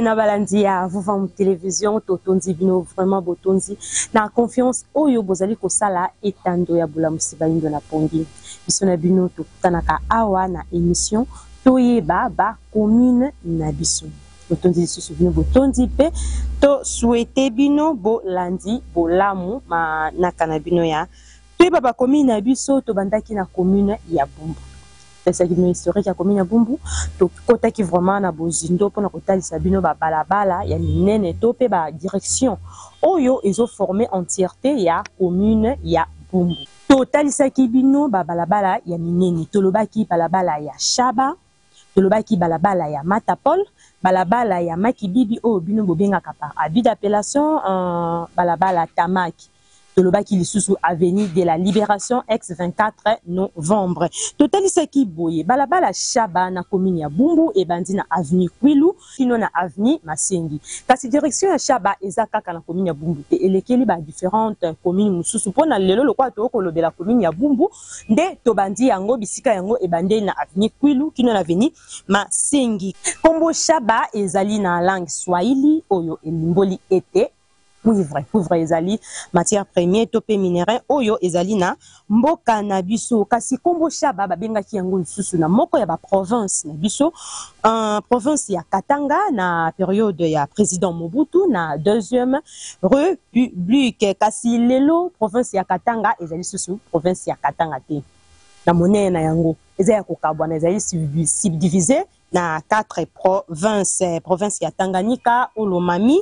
Na balandi ya Vuvamu Television, totondi bino vraiment botondi na confiance oyo bozali kosala etando ya bolamusi bayindo na pongi. Biso na bino tokutanaka awa na emission toyeba ba commune na biso. Totondi lisusu bino botondi pe to souhaiter bino bolandi bolamu manaka na bino ya toyeba ba commune na biso. Tobandaki na commune ya Bumbu. Topesaki bino historique ya commune ya Bumbu, tokotaki vraiment na bozindo mpona kotalisa bino ba balabala ya minene to pe ba direction oyo ezo former entièreté ya commune ya Bumbu. Totalisaki bino ba balabala ya minene, tolobaki balabala ya Shaba, tolobaki balabala ya Matapol, balabala ya Makibibi oyo bino bobengaka par abus d'appellation balabala Tamak. Tolobaki lisusu avenue de la Liberation ex 24 novembre. Totalisaki boye balabala Shaba na commune ya Bumbu ebandi na avenue Kwilu kino na avenue Masengi. Kasi direction ya Shaba eza kaka na commune ya Bumbu te, elekeli ba differentes communes mosusu. Mpo na lelo lokola tokoki kolobela commune ya Bumbu nde tobandi yango, bisika yango ebandeli na avenue Kwilu kino na avenue Masengi. Kombo Shaba ezali na langue Swahili oyo elimboli ete cuivre. Cuivre ezali matière première to pe minerai oyo ezali na mboka na biso. Kasi kombo Shaba babengaki yango lisusu na moko ya ba province na biso, province ya Katanga na periode ya président Mobutu na deuxième république. Kasi lelo province ya Katanga ezali lisusu province ya Katanga te. Na monene na yango eza ya kokabwana, ezali subdivisé na 4 provinces, province ya Tanganyika, Haut-Lomami,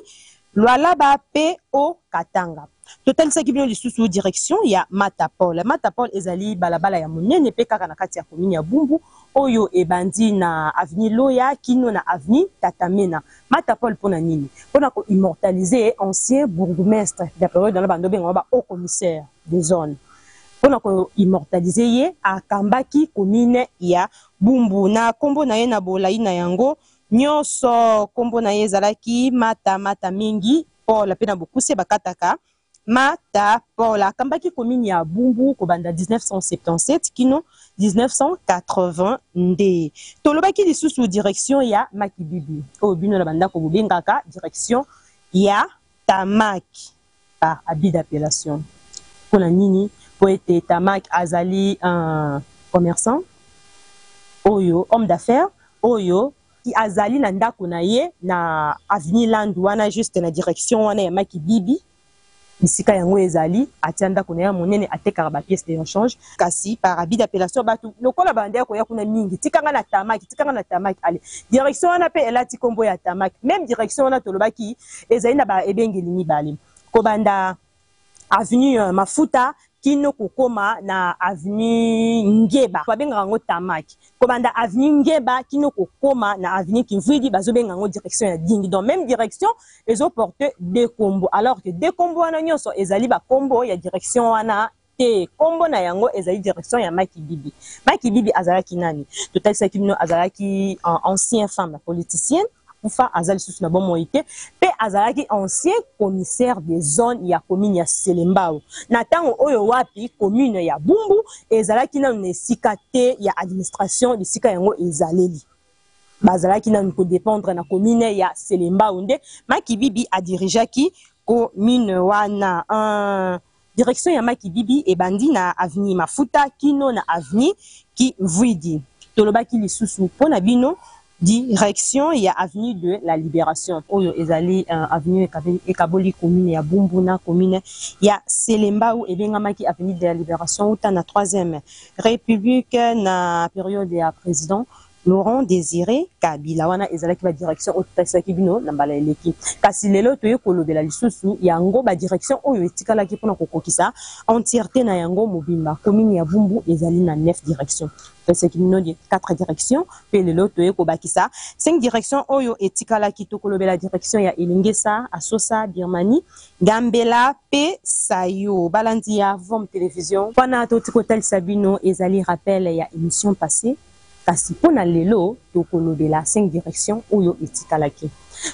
Lualaba pe Haut-Katanga. Totalisaki bino lisusu direction ya Matapol. Matapol ezali balabala ya monene pe kaka na kati ya commune ya Bumbu oyo ebandi na avenue Loya kino na avenue Tatamena. Matapol pona nini? Pona ko immortaliser ancien bourgmestre ya periode wana bando benga ba haut commissaire de zone. Pona ko immortaliser ye akambaki commune ya Bumbu na kombo na ye na bolayi na yango nionso. Kombo na ye ezalaki Mata Mata Mingi Paul pe na bokuse bakataka Mata Paul. Akambaki commune ya Bumbu kobanda 1977 kino 1982. Tolobaki lisusu direction ya Makibibi oyo bino na bandako bobengaka direction ya Tamak par abus d'appellation. Pona nini? Po ete Tamak azali un commerçant oyo homme d'affaires oyo azali na ndako na ye na avenue Landu wana juste na direction wana ya Makibibi bisika yango ezali, atia ndako na ye ya monene, atekaka ba pièces de rechange. Kasi par abus d'appellation batu lokola babandaki koya kuna mingi, tika nga na Tamak, tika nga na Tamak, allez direction wana pe elati kombo ya Tamak. Meme direction wana tolobaki ezali na ba ebengeli mibale, kobanda avenue Mafuta kino kokoma na avenue Ngeba, babengaka yango Tamak. Kobanda avenue Ngeba kino kokoma na avenue Kimvuidi, bazobenga yango direction ya Dingi. Donc même direction ezo porter deux kombo, alors que deux kombo wana nyonso ezali ba kombo ya direction wana te. Kombo na yango ezali direction ya Makibibi. Makibibi azalaki nani? Totalisaki bino azalaki ancien femme politicienne, akufa, aza lisusu na bomoi te, pe azalaki ancien commissaire de zone ya commune ya Selembao. Na tango oyo wapi commune ya Bumbu ezalaki nanu na esika te ya administration, bisika yango ezaleli. Bazalaki nanu ko dependre na commune ya Selembao, nde Makibibi a dirigeaki commune wana. Direction ya Makibibi ebandi na avenue Mafuta kino na avenue Kimvuidi. Tolobaki lisusu mpo na bino direction ya avenue de la Liberation oyo ezali avenue ekaboli commune ya Bumbu na commune ya Selembao, ebengamaki avenue de la Liberation wuta na troisième Republique na periode ya president Laurent Desire Kabila. Wana ezalaki ba direction oyo totalisaki bino na mbala eleki, kasi lelo toye kolobela lisusu yango ba direction oyo etikalaki mpona kokokisa entièreté na yango mobimba. Commune ya Bumbu ezali na 9 direction, totalisaki bino 4 direction pe lelo toye kobakisa 5 direction oyo etikalaki. Tokolobela direction ya Elengesa, Asosa, Birmanie, Gambela pe Sayo. Balandi ya Vom Television, wana toti kotalisa bino ezali rappel ya émission passée. Kasi mpo na lelo tokolobela 5 direction oyo etikalaki.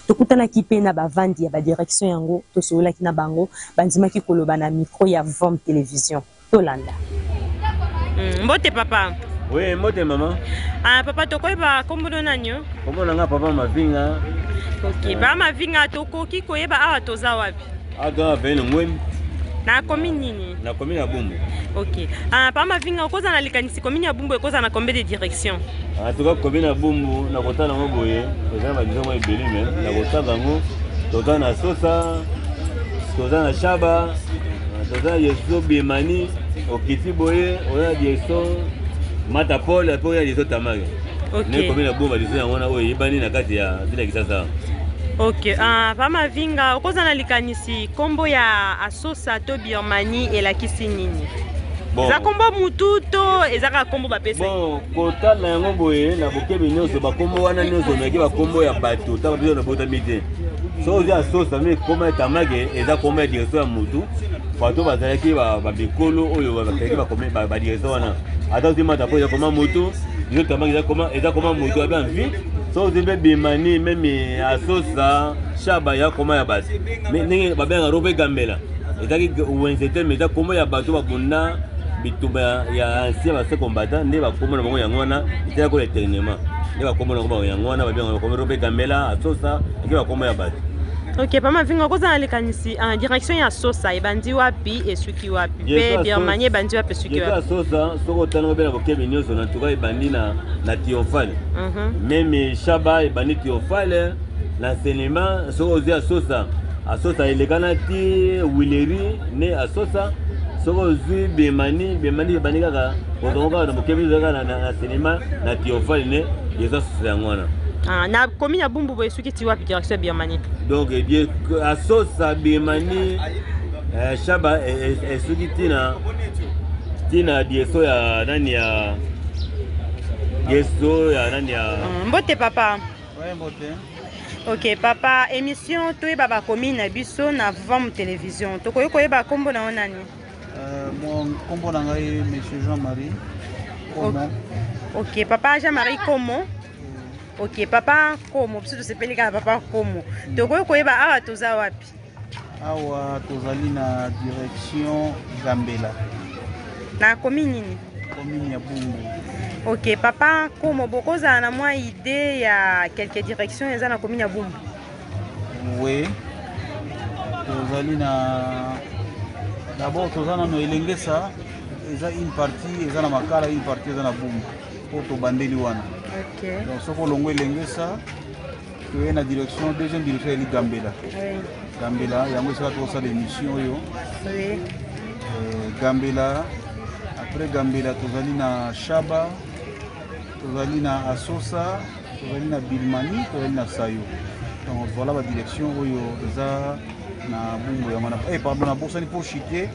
Tokutanaki pe na bavandi ya ba direction yango, tosololaki na bango, bandimaki koloba na micro ya Vom Television. Tolanda. Mbote papa. Oui, mbote mama. Ah, papa, tokoyeba kombo no nani yo? Kombo na nga papa Mavinga. Ok, ba Mavinga, tokoki koyeba awa toza wapi? Awa toza na avenue Ngwembi. Na commune nini? Na commune ya Bumbu. Ok. Ah, pa Mavinga, okoza na likanisi commune ya Bumbu ekoza na combien de direction? En tout cas, commune ya Bumbu na kotala yango boye, eza na ba direction moko ebele mais na kotala yango toza na Sosa, toza na Shaba, toza na direction Birmanie, okiti boye, oza na direction Mata Paul, mpe oya direction Tamare. Ok. Ne commune ya Bumbu ba direction yango wana oyo eyebani na kati ya ville ya Kinshasa. Ok, pa Mavinga, okoza na likanisi kombo ya Asosa to Birmanie elakisi nini? Bon. Eza kombo mutu to eza kaka kombo bapesa? Bon, kotala yango boye na bokebi nyonso bakombo wana nyonso meke bakombo ya bato ntango biso nabotami te. Soki ozwi Asosa me kombo ya Tamake eza kombo ya direction ya mutu, bato bazalaki babikolo oyo bakendaki badirection wana. Ata ozwi Mata po eza koma mutu, yo Tamake eza koma mutu abe en vie. Soki ozwi mpe Birmanie meme Asosa Shaba ya koma ya bato ndenge babengaka Robe Gambela ezalaki wenze te mais eza kombo ya bato babunda bitumba ya ancien ba combattant nde bakombo na bango yango wana etikala kola éternellement nde bakombo na bango yango wana babengaka bakombo Robe Gambela Asosa eke bakombo ya bato. Ok, pa Mavinga, okoza na likanisi en direction ya Sosa ebandi wapi esuki wapi mpe Birmanie ebandi wapi esuki wapi? Sosa soki otanga mpe na bokebi nyonso na tuka ebandi na Triomphale. Meme Shaba ebandi Triomphale na enseignement soki ozwi Asosa, Asosa elekana ti Wileri ne Asosa. Soki ozwi Birmanie, Birmanie ebandi kaka ozongo kaka na bokebi nyonso kaka na enseignement na Triomphale ne eza Sosa yango wana. Ah, na commune ya Bumbu boye esuki ti wapi direction ya Birmanie? Donc Asosa Birmanie Shaba esuki tina direction ya nani ya direction ya nani ya Mbote papa. Ouais, mbote. Ok papa, émission toyeba ba commune na biso na Vam Télévision. Tokoki koyeba kombo na yo nani? Mon kombo na ngai monsieur Jean-Marie Komo. Ok papa Jean-Marie Komo. Ok papa Komo, biso tosepeli kaka papa Komo. Tokoki koyeba awa toza wapi? Awa tozali na direction Gambela. Na commune nini? Commune ya Bumbu. Ok papa Komo, bokozala na mwa idée ya quelques directions eza na commune ya Bumbu? Oui. Tozali na d'abord toza nano Elengesa, eza une partie eza na Makala, une partie eza na Bumbu. Po tobandeli wana. Ok. Donc soko longo Elengesa toye na direction deuxième direction ya Gambela. Oui. Gambela yango esika tokosala émission oyo. Oui. Gambela, après Gambela tozali na Shaba, tozali na Asosa, tozali na Birmanie, tozali na Sayo. Donc voilà ba direction oyo eza na Bumbu yango na pardon, na bosani pour chuter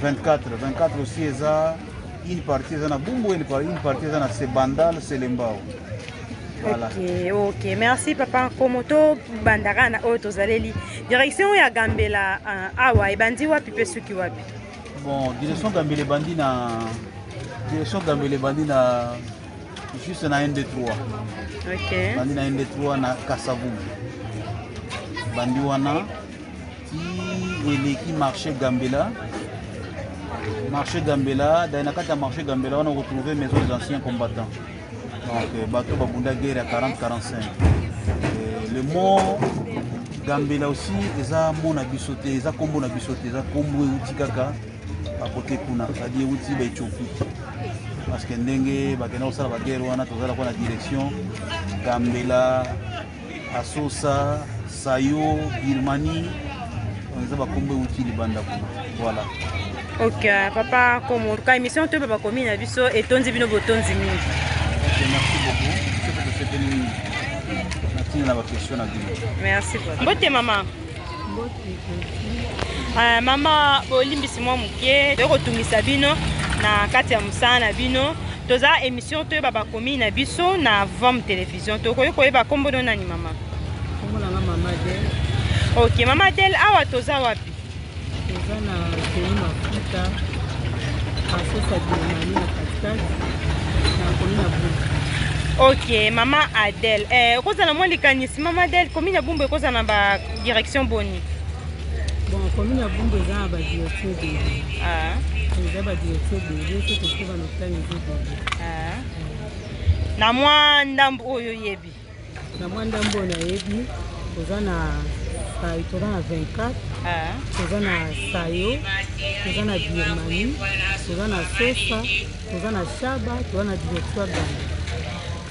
24, 24 aussi eza une partie eza na Bumbu, une partie eza na Sebandal, Selembao. Voilà. Ok, ok. Merci papa Komo. To bandaka na oyo tozaleli. Direction ya Gambela awa ebandi wapi pe suki wapi? Bon, direction Gambela ebandi na direction Gambela ebandi na juste na 1 2 3. Ok. Ebandi na 1 2 3 na Kasavubu. Bandi wana ti eleki marché Gambela. Marché Gambela, dans la kati ya marché Gambela on a retrouvé maison des anciens combattants. Donc bateau babunda guerre ya 40-45. Le mot Gambela aussi eza mot na biso te, eza kombo na biso te, eza kombo euti kaka à côté kuna, c'est-à-dire euti ba Éthiopie. Parce que ndenge bakenda kosala ba guerre wana tozala kwa na direction Gambela, Asosa, Sayo, Birmanie, donc eza ba kombo euti libanda kuna. Voilà. Ok, papa Komo, ka émission to ba komi na biso etondi bino botondi mingi. Ok, merci beaucoup. C'est que c'était mingi. Natina na ba question na bino. Merci beaucoup. Mbote mama. Mama bolimbisi mwa moke, tokotungisa bino na kati ya mosala na bino. Toza émission toyeba ba komi na biso na Vam Télévision. Tokoki koyeba kombo no nani mama? Kombo na nga mama Adèle. Ok, mama Adèle, awa toza wapi? Toza na Denis Mafuta, Asosa Birmanie na katikati, na commune ya Bumbu. Ok, mama Adèle. Okozala mwa likanisi, mama Adèle, commune ya Bumbu ekozala na ba direction boni? Bon, commune ya Bumbu eza na ba direction ebele. Eza ba direction ebele, soki tokoki ba notani eza ebele. Na mwa ndambu oyo oyebi? Na mwa ndambu oyo nayebi, Toza na toza na 24, toza na Sayo, toza na Birmanie, toza na Sosa, toza na Shaba, toza na direction ya Gambie.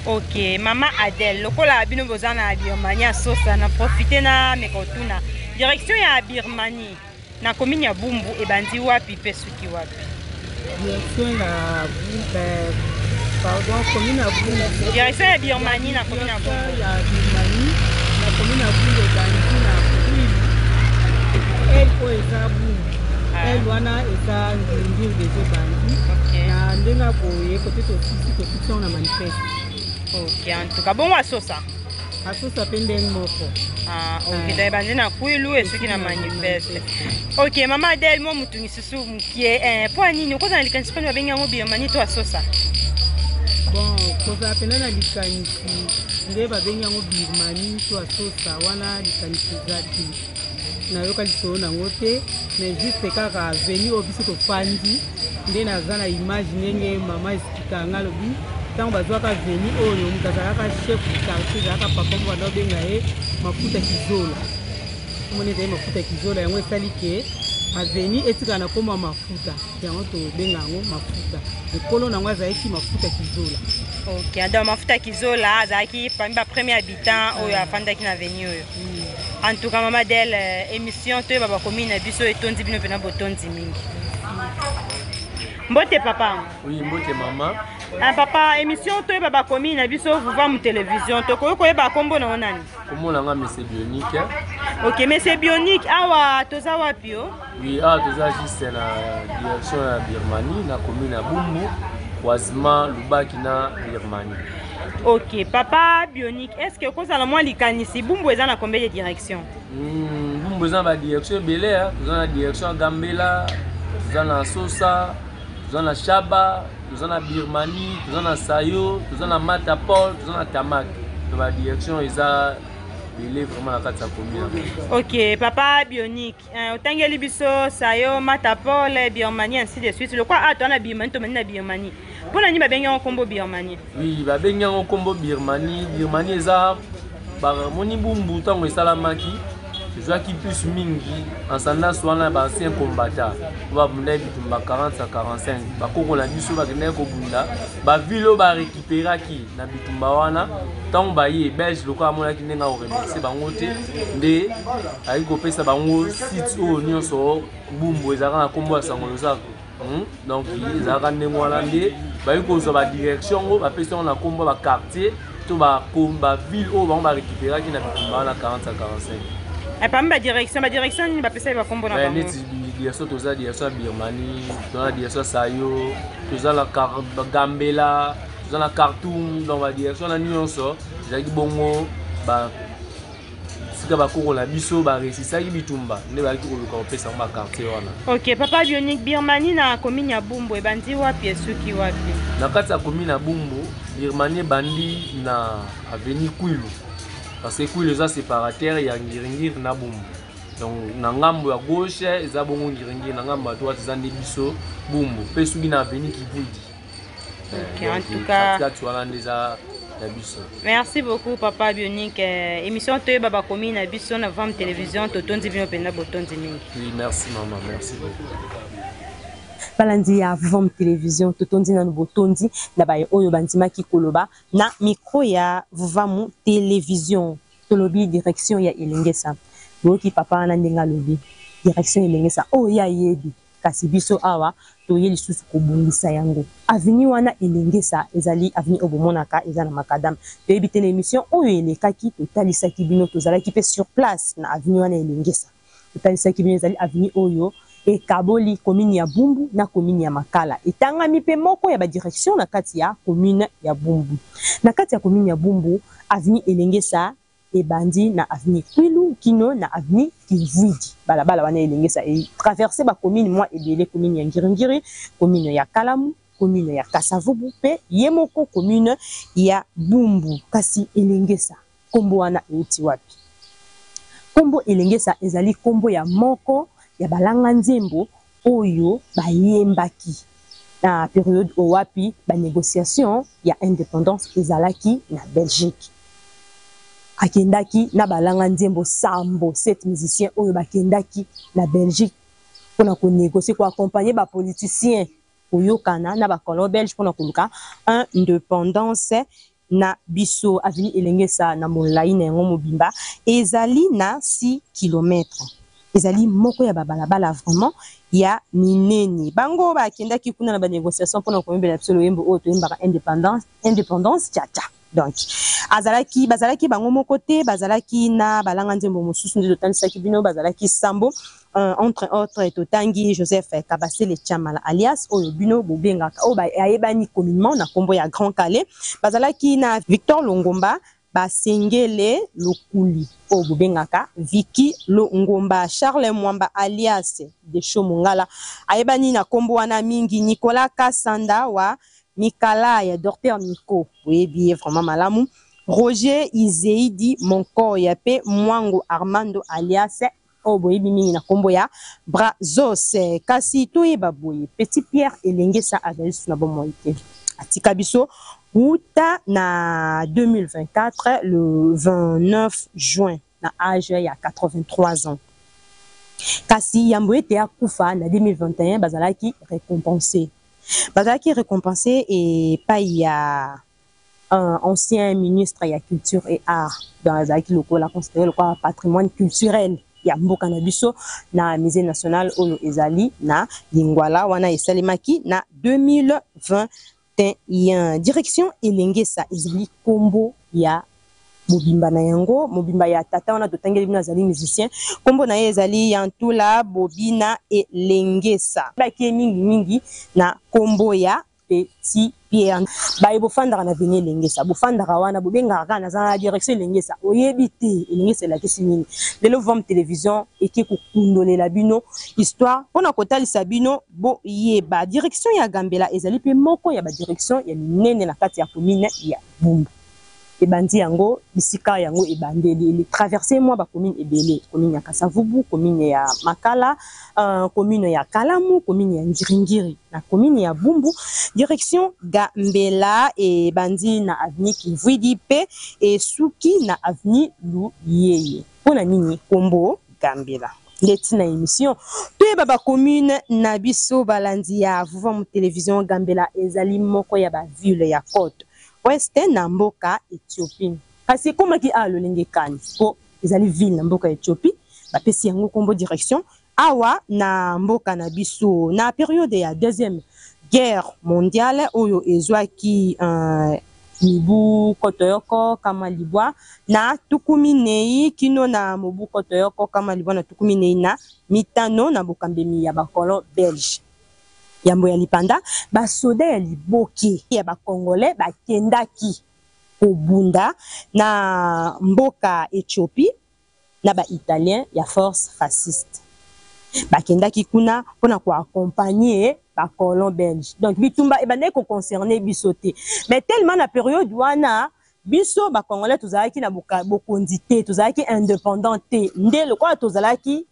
Ok, mama Adèle, lokola bino boza na Birmanie ya Sosa, na profite na meka otuna direction ya Birmanie na commune ya Bumbu ebandi wapi pe suki wapi? Direction ya eh, pardon, commune ya Bumbu. Direction ya Birmanie na commune ya Bumbu. Ya Birmanie na commune ya Bumbu ebandi na Kwilu. El oyo eza Bumbu. Ah. El wana eza Ngiringiri deja ebandi. Okay. Na ndenge ya boye kote tosisi tosisi yango na manifeste. Ok, en tout cas, bongo asosa. Asosa mpe ndenge moko. Ah, ok, donc ebandi na Kwilu esuki na manifeste. Ok, mama Adèle, mwa motu misusu mokie, eh, mpo ya nini okozala na likanisi mponi babengi yango Birmanie to asosa? Bon, kozala mpenza na likanisi nde babengi yango Birmanie to asosa wana likanisi eza te. Nayoka lisolo na yango te, mais juste kaka avenue oyo biso tofandi nde naza na image ndenge mama expliquaka nga alobi ntango bazwaka avenue oyo moto azalaka chef du quartier ezalaka papa moko banda obenga ye Mafuta Kizola. Omoni ezali Mafuta Kizola, yango esali ke avenue etikala na nkombo ya Mafuta, yango tobenga yango Mafuta. Ekolo na yango azalaki Mafuta Kizola. Ok, donc Mafuta Kizola azalaki parmi ba premier habitant oyo afandaki na avenue oyo. En tout cas, Mama Adèle, émission toyeba ba commune na biso etondi bino mpena botondi mingi. Mbote papa. Oui, mbote mama. Ah, papa, émission toyeba ba commune na biso Vuvamu Télévision, tokoki koyeba kombo na yo nani? Kombo na nga Monsieur Bionique. Ok, Monsieur Bionique, awa toza wapi yo? Oui, awa toza juste na direction ya Birmanie, na commune ya Bumbu, croisement Lubaki na Birmanie. Ok, papa Bionique, est-ce que okozala mwa likanisi Bumbu eza na combien de direction? Bumbu eza na ba direction ebele, hein. Toza na direction ya Gambela, toza na Sosa, toza na Shaba, toza na Birmanie, toza na Sayo, toza na Matapol, toza na Tamak. Donc ba direction eza ebele vraiment na kati ya commune. Ok, papa Bionique, otangeli biso Sayo, Matapol, Birmanie ainsi de suite. Lokwa a toza na Birmanie, tomani na Birmanie. Mpona nini babengi yango kombo Birmanie? Oui, babengi yango kombo Birmanie. Birmanie eza bamoni Bumbu ntango esalamaki ezwaki plus mingi ascendance wana ya baancien combattant oyo babundaki bitumba 40 à 45. Bakoko na biso bakendaki kobunda bavile oyo barekiperaki na bitumba wana. Ntango baye belge lokola amonaki ndenge akoremercie bango te, nde ayaki kopesa bango site oyo nyonso Bumbu ezalaka na nkombo ya Sango Lozako. Donc ezalaka ndenge wana nde bayi kozwa badirection yango, bapesi yango na nkombo ya baquartier to baville oyo bango barekiperaki na bitumba wana 40 à 45. Eh, parmi badirection, badirection nini bapesaki bakombo na bango? Neti direction toza direction ya Birmanie, toza na direction ya Sayo, toza na Gambela, toza na Khartoum. Donc badirection wana nyonso ezalaki bongo sika bakoko na biso baresisaki bitumba nde bayaki koluka kopesa yango bakartier wana. Ok, papa Bionique, Birmanie na commune ya Bumbu ebandi wapi esuki wapi? Na kati ya commune ya Bumbu, Birmanie ebandi na avenue Kwilu, parce que Kwilu eza séparateur ya Ngiringiri na Bumbu. Donc na ngambo ya gauche eza bongo Ngiringiri, na ngambo ya droite eza nde biso Bumbu, mpe soki na avenue Kivuidi. Ok, en tout cas, kati wana nde eza ya biso. Merci beaucoup papa Bionique. Émission toyeba ba commune na biso na Vam Télévision, totondi bino mpenza botondi mingi. Oui, merci maman, merci beaucoup. Balandi ya Vam Télévision, totondi nanu botondi na baye oyo bandimaki koloba na micro ya Vam Télévision. Tolobi direction ya Elengesa. Boyoki papa wana ndenge alobi direction Elengesa oyo ye ayebi, kasi biso awa toye lisusu kobongisa yango. Avenue wana Elengesa ezali avenue oyo bomonaka eza na macadam. Toyebi te na emission oyo elekaki totalisaki bino, tozalaki pe sur place na avenue wana Elengesa. Totalisaki bino ezali avenue oyo ekaboli commune ya Bumbu na commune ya Makala. Etangami pe moko ya ba direction na kati ya commune ya Bumbu. Na kati ya commune ya Bumbu, avenue Elengesa ebandi na avenue Kwilu kino na avenue Kimvuidi. Balabala wana Elengesa e traverser ba commune mwa ebele, commune ya Ngiringiri, commune ya Kalamu, commune ya Kasavubu pe ye moko commune ya Bumbu. Kasi Elengesa, kombo wana euti wapi? Kombo Elengesa ezali kombo ya moko ya balanga nzembo oyo bayembaki na periode oyo wapi ba negociation ya independance ezalaki na Belgique. Akendaki na balanga nzembo sambo, sept musiciens oyo bakendaki na Belgique pona ko negocier, ko accompagner ba politiciens koyokana na ba colons belges pona koluka independance na biso. Avenue Elengesa na molayi na yango mobimba ezali na 6 kilomètres. Ezali moko ya ba balabala vraiment ya minene. Bango bakendaki kuna na ba negociations pona koyembela biso loyembo oyo toyembaka independance, independance cha cha. Donc azalaki, bazalaki bango moko te, bazalaki na balanga nzembo mosusu nde totalisaki bino, bazalaki sambo, entre autres totangi Joseph Kabasele Tshamala alias oyo bino bobengaka, oyo ayebani communement na kombo ya Grand Kalle. Bazalaki na Victor Longomba, Basengele Lokuli oyo bobengaka Vicky Longomba, Charles Mwamba alias Desho Mongala ayebani na kombo wana mingi, Nicolas Kasanda wa Mikala ya Docteur Nico, boyebi ye vraiment malamu, Roger Izeidi Monkoya pe Mwango Armando alias oyo boyebi mingi na kombo ya Brazos. Kasi toyeba boye, Petit Pierre Elengesa azali lisusu na bomoi te. Atika biso wuta na 2024 le 29 juin na age ya 83 ans. Kasi yambo ete akufa na 2021 bazalaki recompenser. Bazalaki recompenser epayi ya un ancien ministre ya culture et art, donc azalaki lokola considere lokola patrimoine culturel ya mboka na biso na musée national oyo ezali na Lingwala, wana esalemaki na 2021. Direction Elengesa ezali kombo ya mobimba na yango, mobimba ya tata wana totangeli bino azali musicien, kombo na ye ezali Yantula Bobina Elengesa. Bayebaki ye mingi mingi na kombo ya Petit Pierre. Baye bofandaka na avenue Elengesa, bofandaka wana bobengaka kaka naza na direction Elengesa, oyebi te Elengesa elakisi nini. Lelo Vom Television eke kokundolela bino histoire pona kotalisa bino boyeba. Direction ya Gambela ezali pe moko ya ba direction ya minene na kati ya commune ya Bumbu. Ebandi yango bisika yango ebandeli ele traverser mwa ba commune ebele, commune ya Kasa-Vubu, commune ya Makala, commune ya Kalamu, commune ya Ngiri-Ngiri na commune ya Bumbu. Direction Gambela ebandi na avenue Kimvuidi pe esuki na avenue Luyeye. Pona nini kombo Gambela? Nde tina emission toyeba ba commune na biso balandi ya Vuvamu Television. Gambela ezali moko ya ba ville ya cote Ouest na mboka Ethiopie. Kasi ekomaki awa lolenge kani? Po ezali ville na mboka Ethiopie, bapesi yango kombo direction awa na mboka na biso. Na periode ya deuxième guerre mondiale oyo ezwaki mibu nkoto yoko kama libwa na tuku minei kino na mobu nkoto yoko kama libwa na tuku minei na mitano na bokambemi ya ba colons belges. Yambo ya lipanda, ba soda ya liboke ya ba Congolais bakendaki kobunda na mboka Ethiopie na ba Italiens ya force fasciste. Bakendaki kuna pona ko accompagner ba colons belges. Donc bitumba ebandaki ko concerner biso te. Mais tellement na periode wana biso ba Congolais tozalaki na bokonzi te, tozalaki independant te, nde lokola tozalaki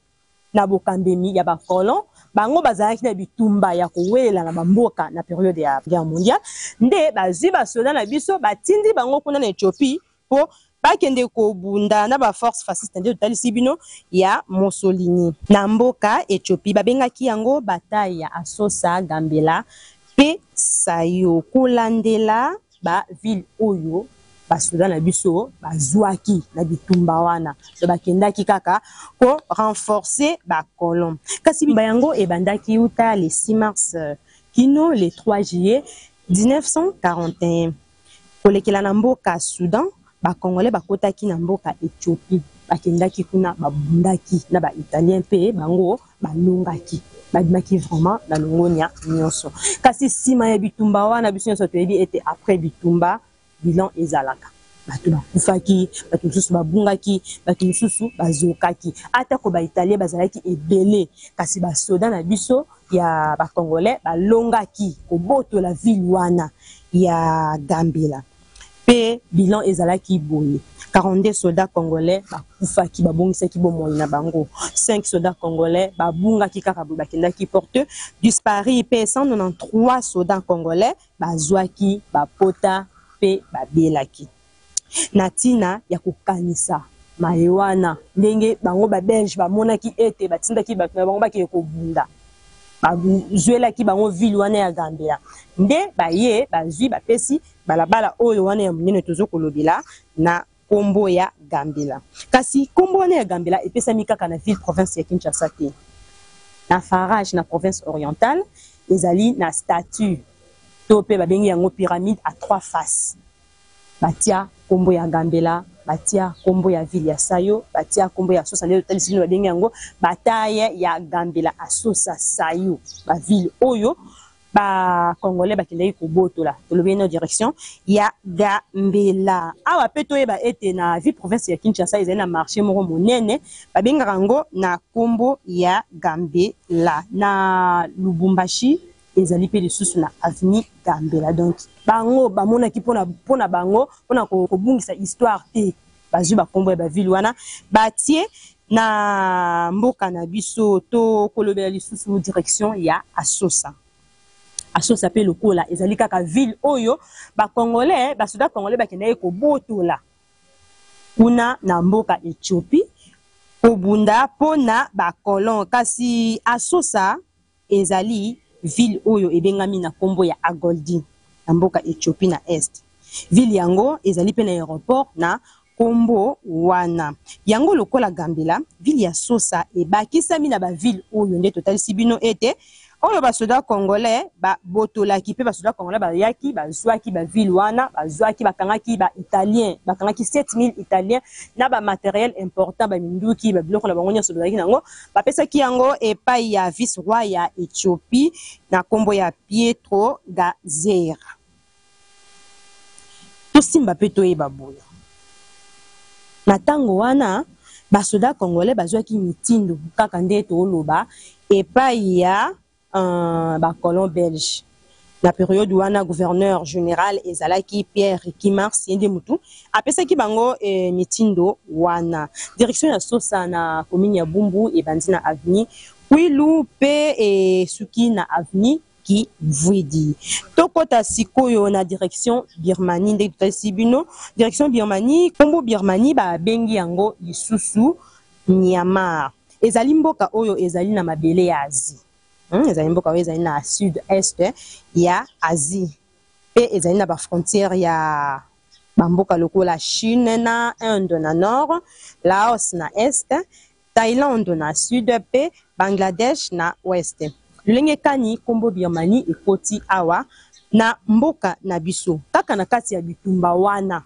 na bokambemi ya ba colons, bango bazalaki na bitumba ya kowelela na ba mboka na periode ya guerre mondiale, nde bazui ba soda na biso batindi bango kuna na Ethiopie po bakende kobunda na ba forces fascistes nde totalisi bino ya Mussolini. Na mboka Ethiopie babengaki yango bataille ya Assosa, Gambela pe Sayo kolandela ba ville oyo ba soda na biso bazuaki na bitumba wana, donc bakendaki kaka ko renforcer ba colons. Kasi bitumba yango ebandaki wuta le 6 mars kino le 3 juillet 1941. Kolekela na mboka Soudan, ba Congolais bakotaki na mboka Ethiopie, bakendaki kuna babundaki na ba Italiens mpe bango balongaki, babimaki vraiment na longonia nionso. Kasi sima ya bitumba wana, biso nionso toyebi ete après bitumba, bilan ezalaka. Batu bakufaki, batu mosusu babungaki, batu mosusu bazokaki. Atako ba Italiens bazalaki ebele, kasi ba soda na biso ya ba Congolais balongaki kobotola ville wana ya Gambela. Mpe bilan ezalaki boye, 42 soldats congolais bakufaki, babongisaki bomoi na bango, 5 soldats congolais babungaki kaka boye, bakendaki porte disparu, mpe 193 soldats congolais bazwaki bapota mpe babelaki. Na ntina ya kokanisa maye wana, ndenge bango ba Belges bamonaki ete batindaki bato na bango bakende kobunda, bazwelaki bango ville wana ya Gambela, nde baye bazwi bapesi balabala oyo wana ya monene tozo kolobela na kombo ya Gambela. Kasi kombo wana ya Gambela epesami kaka na ville province ya Kinshasa te. Na Farage na province orientale ezali na statue to pe babengi yango pyramide à trois faces. Batia kombo ya Gambela, batia kombo ya ville ya Sayo, batia kombo ya Asosa nde totalisi bino babengi yango bataille ya Gambela, Asosa, Sayo, ba ville oyo ba congolais bakendaki kobotola. Tolobi na direction ya Gambela. Awa pe toyeba ete na ville province ya Kinshasa ezali na marché moko monene babengaka yango na kombo ya Gambela. Na Lubumbashi ezali pe lisusu na avenue Gambela. Donc bango bamonaki pona pona bango pona kobungisa histoire te, bazui ba kombo ya ba ville wana batie na mboka na biso. Tokolobela lisusu direction ya Asosa. Asosa pe lokola ezali kaka ville oyo ba congolais, ba soldats congolais bakendaki kobotola kuna na mboka Ethiopie kobunda pona ba colons. Kasi Asosa Ezali ville oyo ebengami na kombo ya Agoldi na mboka Ethiopie na Est. Ville yango ezali pe na aeroport na kombo wana. Yango lokola Gambela, ville ya Sosa ebakisami na ba ville oyo nde totalisi bino ete oyo ba soda congolais ba botolaki pe ba soda congolais bayaki bazuaki ba ville wana, bazuaki bakangaki ba italiens, bakangaki 7000 italiens na ba materiel important, ba minduki, ba biloko na bango nionso bazalaki na yango. Bapesaki yango epai ya vice-roi ya Ethiopie na nkombo ya Pietro Gazera. Tosimba mpe toyeba boye, na ntango wana, basoda congolais bazwaki mitindo kaka nde toloba epai ya ba colons belges. Na periode wana, gouverneur general ezalaki Pierre Ricki-Mars, ye nde mutu apesaki bango mitindo wana. Direction ya Sosa na commune ya Bumbu ebandi na avenue Kwilu mpe esuki na avenue Kivuidi. Tokota sikoyo na direction Birmanie, ndenge totalisi bino direction Birmanie. Kombo Birmanie babengi yango lisusu Myanmar. Ezali mboka oyo ezali na mabele ya Asie. Ezali mboka oyo ezali na sud-est ya Asie mpe ezali na ba frontières ya ba mboka lokola Chine na Inde na nord, Laos na est, Thaïlande na sud mpe Bangladesh na ouest. Lolenge kani kombo Birmanie ekoti awa na mboka na biso? Kaka na kati ya bitumba wana,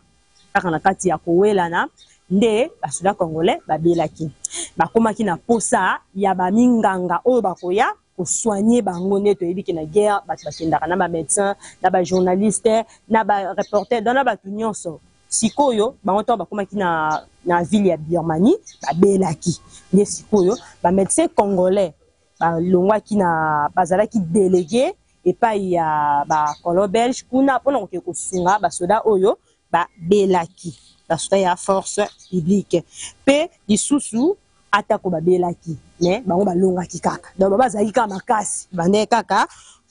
Kaka na kati ya kowelana nde ba soda congolais babelaki. Bakomaki na posa ya ba minganga oyo bakoya ko soigner bango. Nde toyebi ke na guerre batu bakendaka na ba medecins, na ba journalistes, na ba reporters, donc na batu nionso. Sikoyo bango tango bakomaki na na ville ya Birmanie babelaki. Nde sikoyo ba medecins congolais balongwaki na bazalaki delegues epayi ya ba colons belges kuna pona kokende kosunga ba soda oyo babelaki, ba soda ya force publique. Pe lisusu atako babelaki mais bango balongaki kaka, donc bango bazalaki kaka makasi, babandaki kaka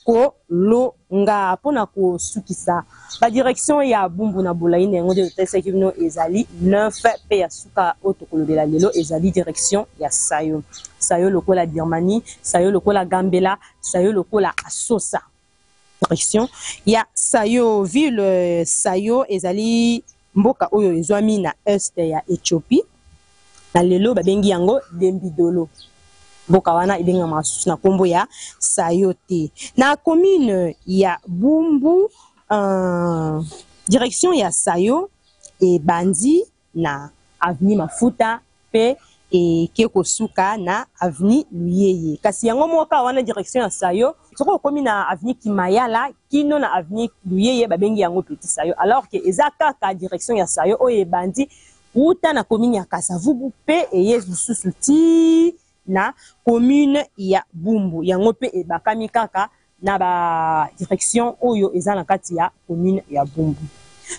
kolonga. Pona kosukisa ba direction ya Bumbu na bolayi na yango nde totalisaki bino ezali 9 pe ya suka oyo tokolobela lelo ezali direction ya Sayo. Sayo lokola Birmanie, Sayo lokola Gambela, Sayo lokola Asosa. Direction ya Sayo, ville Sayo ezali mboka oyo ezwami na est ya Ethiopie. Na lelo babengi yango Dembidolo. Mboka wana ebengamaka lisusu na kombo ya Sayo te. Na commune ya Bumbu, direction ya Sayo ebandi na avenue Mafuta mpe eke kosuka na avenue Luyeye. Kasi yango moko kaka wana direction ya Sayo, soki okomi na avenue Kimayala kino na avenue Luyeye babengi yango Petit Sayo alors que eza kaka direction ya Sayo oyo ebandi wuta na commune ya Kasa-Vubu mpe eye lisusu ti na commune ya Bumbu. Yango mpe ebakami kaka na ba direction oyo eza na kati ya commune ya Bumbu.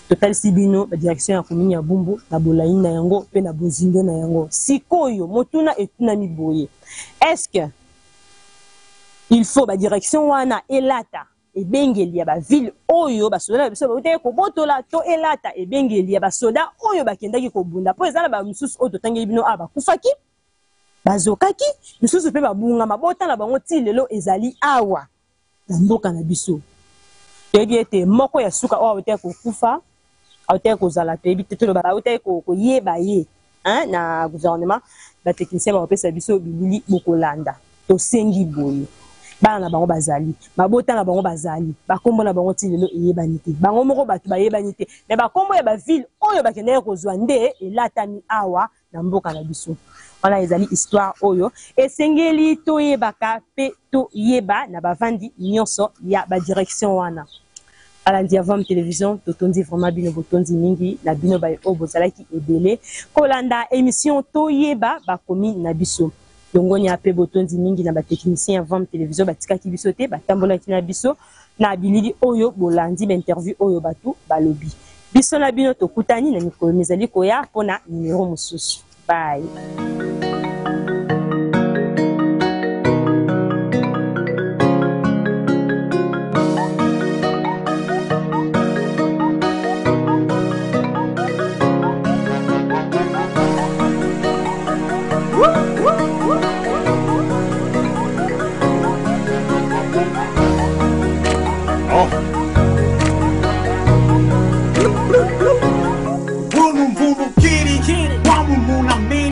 Totalisi bino ba direction ya commune ya Bumbu na bolayi na yango pe na bozindo na yango. Sikoyo motuna etunami boye, est-ce que il faut ba direction wana elata? ebengeli ya bavile oyo basoda na biso bautaki kobotola to elata ebengeli ya basoda oyo bakendaki kobunda, mpo eza na bamosusu oyo totangeli bino awa bakufaki, bazokaki, misusu mpe babunga, mabota na bango tii lelo ezali awa na mboka na biso. Toyebi ete moko ya suka oyo autaki kokufa, autaki kozala, toyebi te, toloba autaki koyeba ye hein, na gouvernement, ba technicien bakopesa biso bilili bokolanda. Tosengi boye, bana na bango bazali, mabota na bango bazali, bakombo na bango ti lelo eyebani te, bango moko bato bayebani te, me bakombo ya bavile oyo bakendaki kozwa nde elatami awa na mboka na biso. Wana ezali histoire oyo esengeli toyebaka mpe toyeba na bavandi nyonso ya badirection wana. Balandi ya Vam Television, totondi vraiment bino, botondi mingi na bino baye oyo bozalaki ebele kolanda émission Toyeba bakomi na biso. Longonya mpe botondi mingi na batechnicien ya Vam Television, batikaki biso te, batambolaki na biso na bilili oyo bolandi, ba interview oyo bato balobi. Biso na bino tokutani na mikolo mizali koya mpo na numero mosusu. Bye.